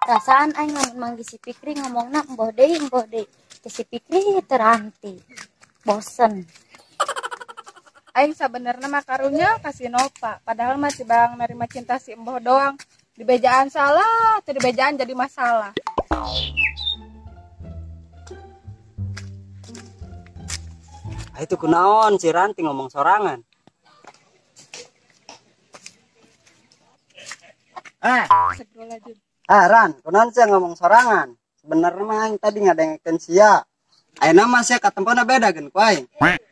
Perasaan aing lamun manggih si Pikri ngomongna emboh deui emboh deui. Teh si Pikri teranti. Bosen. Aing sabenerna mah karunya ka si Nova, padahal mah si Bang nerima cinta si emboh doang. Dibejaan salah, teu dibejaan jadi masalah. Ah, itu kunaon si Ranti ngomong sorangan. Astagfirullahaladzim. Ah, Ran, kunaon sia ngomong sorangan? Sebenarnya mah aing tadi ngadengekeun sia. Ayeuna mah sia katempona beda geun ku aing.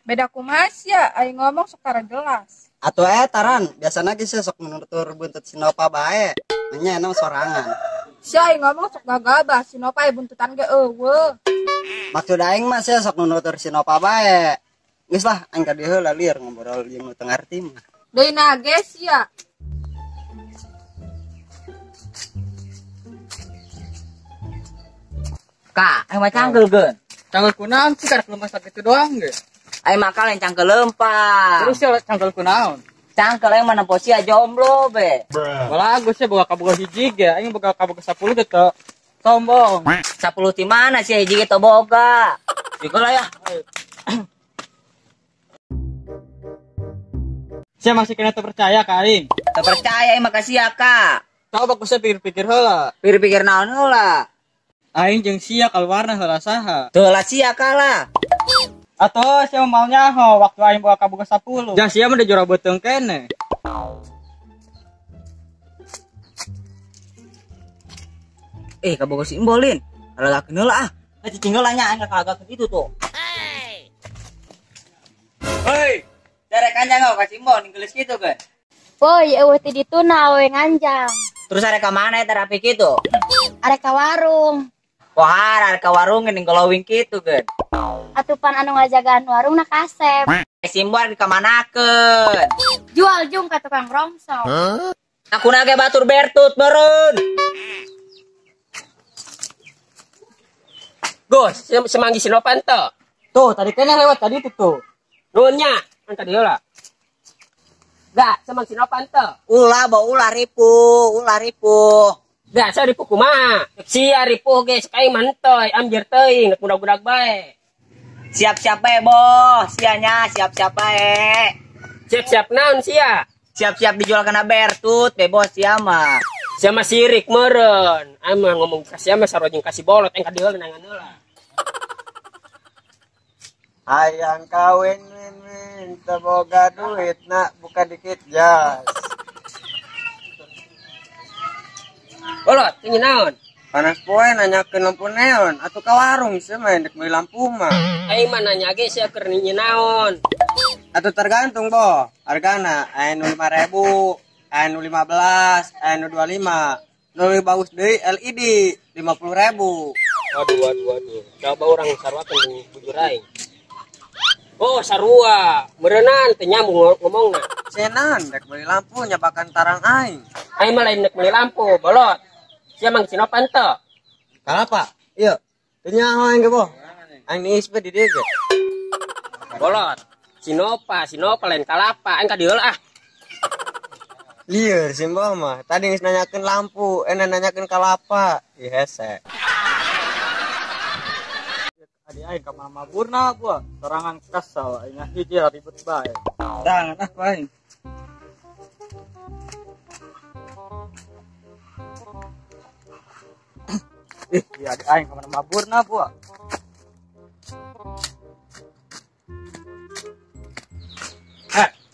Beda kumaha sia, aing ngomong sok tara jelas. Atuh eta Ran, biasana ge sia sok nutur buntut si Nova bae. Nya enak sorangan. Sia aing ngomong sok gagabah, si Nova aya buntutan ge eueuh. Maksud aing mah sia sok nutur si Nova bae. Geus lah, aing ka dieu heula lieur ngobrol jeung nu teu ngarti mah. Deui nage sia. Kak, aing mah cangkel geun. Cangkel kunaon sih karek lemas sakitu doang ge. Aing mah lain cangkel lempang. Terus sia cangkel kunaon? Cangkel aing mah nempo sia jomblo be. Bagus sia boga kaboga hiji ge, aing boga kaboga 10 ge teu sombong. 10 ti mana sia hiji ge teu boga. Ieu lah ya. Sia masih kena teu percaya ka aing. Teu percaya aing mah ka sia ka. Coba ku sia pikir-pikir heula. Pikir-pikir naon heula? Aing jeung sia kaluarna heula saha? Teu lah sia kalah. Atuh sia mau nyaho waktu aing boga kaboga 10. Jang sia mah jora beuteung keneh. Kaboga si Imbolin. Kalagakeun heula ah. Cicing heula nya aing kalagakeun itu tuh. Hei, derek anjang ka si Imbol ninggelis kitu geun. Boy, eueuh ti dituna awewe nganjang. Terus arek ka mana eta rapi kitu? Arek ka warung. Wah, arek ka warung ning glowing kitu geun. Atupan anu ngajagaan warung na kasep. Si Imbol dikamanakeun? Jual jung ka tukang rongsok. Huh? Aku nage batur bertut meureun. Gus, semanggi sinopan teu. Tuh, tadi keneh lewat tadi itu tuh. Nuhun nya, an tadi heula. Gak, semang sinopan teu. Ulah bau ulah ripu, ulah ripu. Gak, saya ripu kumaha? Sia ripu ge aing mah henteu, amjir teuing, budak-budak bae. Siap-siap bae, Bos. Sianya siap-siap bae. Siap-siap naon sia? Siap-siap dijual kana bertut, be bos sia mah. Sia mah sirik meureun. Aing mah ngomong ka sia mah sarua jeung ka si bolot, aing ka dieu nangan heula. Hayang kawin win win teu boga duit nak buka dikit jas. Bolot, tinggi naon? Panas poe nanyakeun lampu neon atuh ka warung sia mah endek meuli lampu mah. Aing mah nanya ge sia keur naon. Atuh tergantung boh, hargana aya nu 5.000, aya nu 15, aya nu 25. Nu leuwih bagus deui LED 50.000. Waduh waduh waduh. Coba urang saruakeun jeung bujur aing. Oh, sarua. Meureunnan teu nyambung ngomongna. Senan rek meuli lampu nyabakan tarang aing. Aing mah lain rek meuli lampu, bolot. Sia mang sinopan teu? Kalapa? Ieu. Teu nyaho aing ge boh. Aing niis be di dieu ge. Bolot. Sinopa, sinopa lain kalapa. Aing ka dieu ah. Lieur simbah mah. Tadi geus nanyakeun lampu, enak nanyakeun kalapa. Ih hese. Adi aing ka mama burna gua, sorangan kesel aing hiji ribut bae. Tangan ah aing. Ih, ya adi aing ka mama burna gua.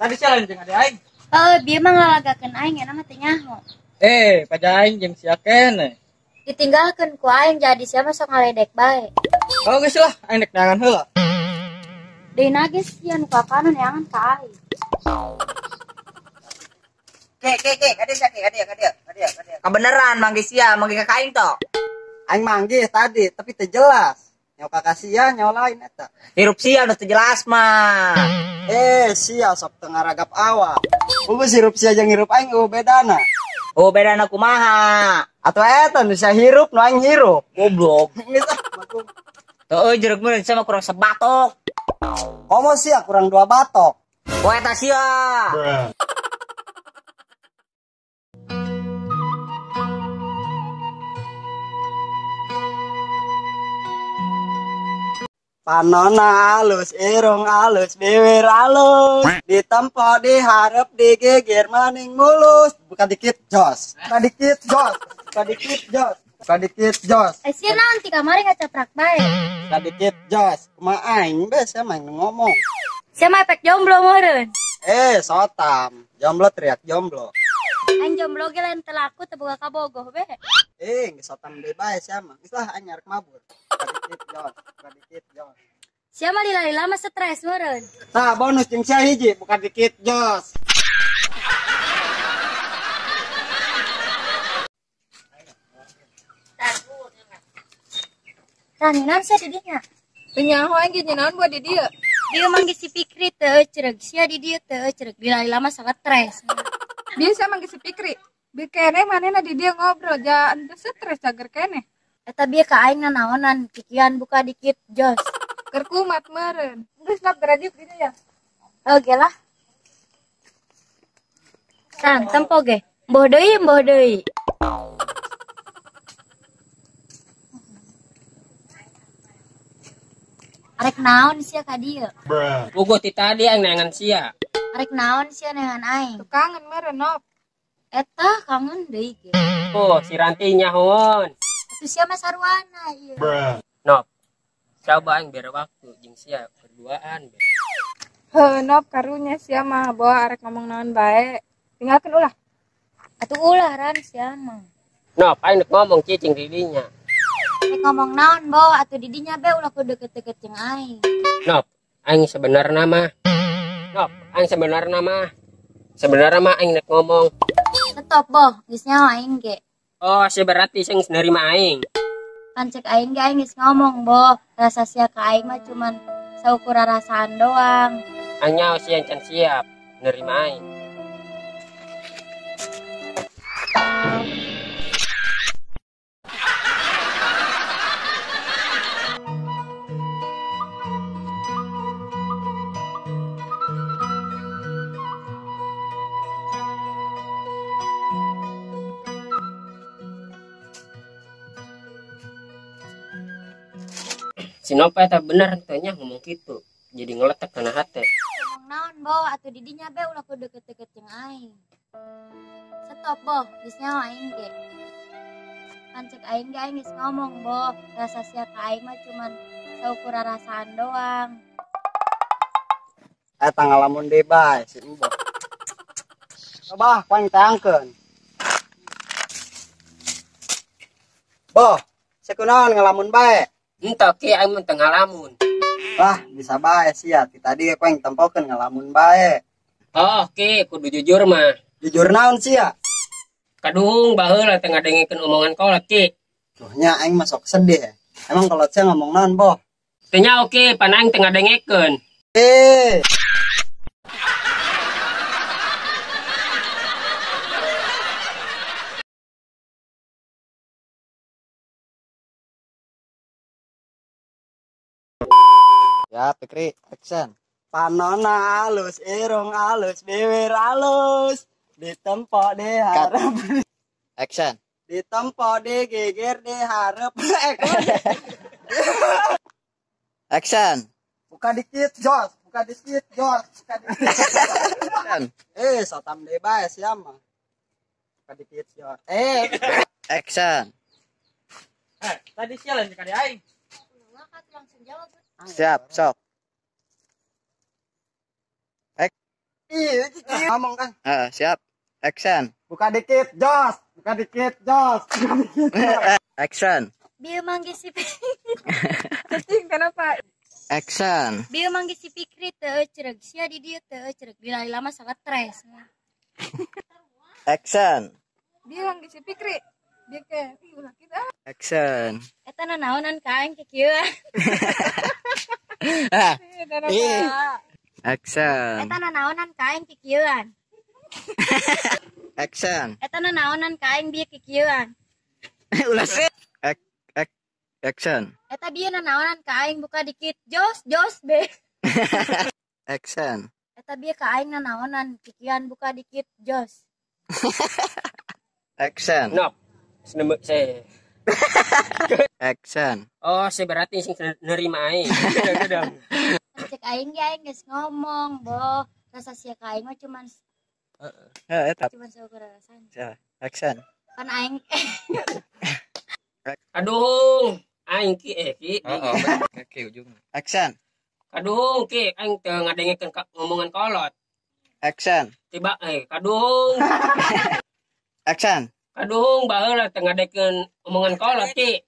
Tadi sia lain jeung adi aing. Heuh, bieu mah ngalagakeun aing eta mah teu nyaho. Paja aing jeung sia keneh. Ditinggalkeun ku aing jadi sia mah sok ngaledek bae. Oh geus lah, aing dek neangan heula. Deui nage sia nu ka kanan neangan ka aing. Ke ke ke, ka dieu sia ke, ka dieu, ka dieu, ka dieu, ka dieu. Kabeneran manggih sia, manggih ka aing to. Aing manggih tadi, tapi teu jelas. Nyawa ka sia, nyawa lain eta. Hirup sia nu teu jelas mah. Sia sok teu ngaragap awak. Eueuh hirup sia jeung hirup aing eueuh bedana. Oh, bedana kumaha? Atuh eta nu sia hirup, nu aing hirup. Goblok. Geus ah, maklum. Tuh, jeruk meureun sia mah kurang sebatok. Komo sia kurang 2 batok. Oh, eta sia. Panona alus, irung alus, bibir alus. Ditempo, diharap, digigir, maning mulus. Buka dikit, jos. Buka dikit, jos. Buka dikit, jos. Buka dikit, jos. Eh sia naon ti kamari ngacaprak bae. Buka dikit, jos. Kumaha aing be sia mah ngomong. Sia mah efek jomblo meureun. Eh, sotam. Jomblo teriak jomblo. Aing jomblo ge lain teu laku teu boga kabogoh be. Eh, geus sotam deui bae sia mah. Geus lah aing arek mabur. Buka dikit, jos. Buka dikit, jos. Sia mah lila-lila mah stres meureun. Tah bonus jeung sia hiji, buka dikit, jos. Tah ngeunaan sia di dinya. Teu nyaho aing ge nyenaon buat di dieu. Dieu manggih si Pikri teu euceureg, sia di dieu teu euceureg, lila-lila mah stres. Biasa manggih si Pikri. Bieu keneh manehna di dieu ngobrol ja henteu stres cager keneh. Eta bieu ka aing nanaonan, kikian buka dikit jos. Keur kumat meureun. Geus lap geura diuk di dieu ya. Oke lah. Tah, tempo ge. Mboh deui, mboh deui. Arek naon sia ka dieu? Puguh ti tadi aing neangan sia. Arek naon sia neangan aing? Tuh kangen meureun Nop. Eta kangen deui ge. Oh, si Ranti nyahoon. Atuh sia mah sarwana ieu. Nop. Coba aing bere waktu jeung sia berduaan be. Heuh Nop karunya sia mah bawa arek ngomong naon bae. Tinggalkeun ulah. Atuh ulah ran sia mah. Nop, aing ngomong cicing di dinya. Rek ngomong naon bo atuh di dinya be ulah ku deket-deket jeung aing. Nop, aing sebenarna mah. Nop, aing sebenarna mah. Sebenarna mah aing nek ngomong. Stop boh, geus nyaho aing ge. Oh, sia berarti sing geus nerima aing. Pan cek aing ge aing geus ngomong boh, rasa sia ka aing mah cuman saukur rasaan doang. Aing nyaho sia can siap nerima aing. Si Nopa eta bener teh nya ngomong kitu. Jadi ngeletek kana hate. Ngomong naon bo atuh di dinya be ulah ku deket-deket jeung aing. Stop boh, geus nyaho aing ge. Pan cek aing ge aing geus ngomong boh, rasa sia ka aing mah cuman saukur rasaan doang. Eta ngalamun deui bae si Emboh. Coba ku aing teangkeun. Boh, sia kunaon ngalamun bae? Entah ki aing mah teu ngalamun. Wah, bisa bae sia. Ti tadi ku aing tempokeun ngalamun bae. Oh, ki kudu jujur mah. Jujur naon sia? Kaduhung baheula teu ngadengekeun omongan kolot ki. Tuh nya aing mah sok sedih. Emang kolot sia ngomong naon, Boh? Teu nyaho ki, pan aing teu ngadengekeun. Eh. Ya, Pikri, action. Panona alus, irung alus, bibir alus. Ditempo diharap. Action. Ditempo digigir diharap. Action. Buka dikit, jos. Buka dikit, jos. Buka dikit. Action. Eh, sotam deui bae sia mah. Buka dikit, jos. Action. Eh, tadi sia lain ka di aing. Langsung jawab. Siap, sok. Ngomong kan. Siap. Action. Buka dikit, jos. Buka dikit, jos. Buka dikit. Action. Bieu manggih si Cicing kenapa? Action. Bieu manggih si Pikri teu euceureg, sia di dieu teu euceureg, lila-lila mah stres. Action. Bieu manggih si Pikri. Bieu ke ih ulah kita. Action. Eta nanaonan ka aing kieu. Action. Eta nanaonan ka aing kikieuan. Action. Eta nanaonan ka aing bieu kikieuan. Ulah sih. Action. Eta bieu nanaonan ka aing buka dikit jos jos be. Action. Eta bieu ka aing nanaonan kikieuan buka dikit jos. Action. Nop. Senembek saya. Action. Oh, si berarti sing nerima aing. Gedang. Cek aing ge aing geus ngomong, Boh. Rasa sia ka aing mah cuman Heeh, eta. cuman saukur rasana. Action. Pan aing Kaduhung aing ki eh ki. Heeh, oke ujung. Action. Kaduhung ki aing teu ngadengekeun ngomongan kolot. Action. Tiba eh kaduhung. Action. Kaduhung baheula teu ngadengekeun omongan kolot ki.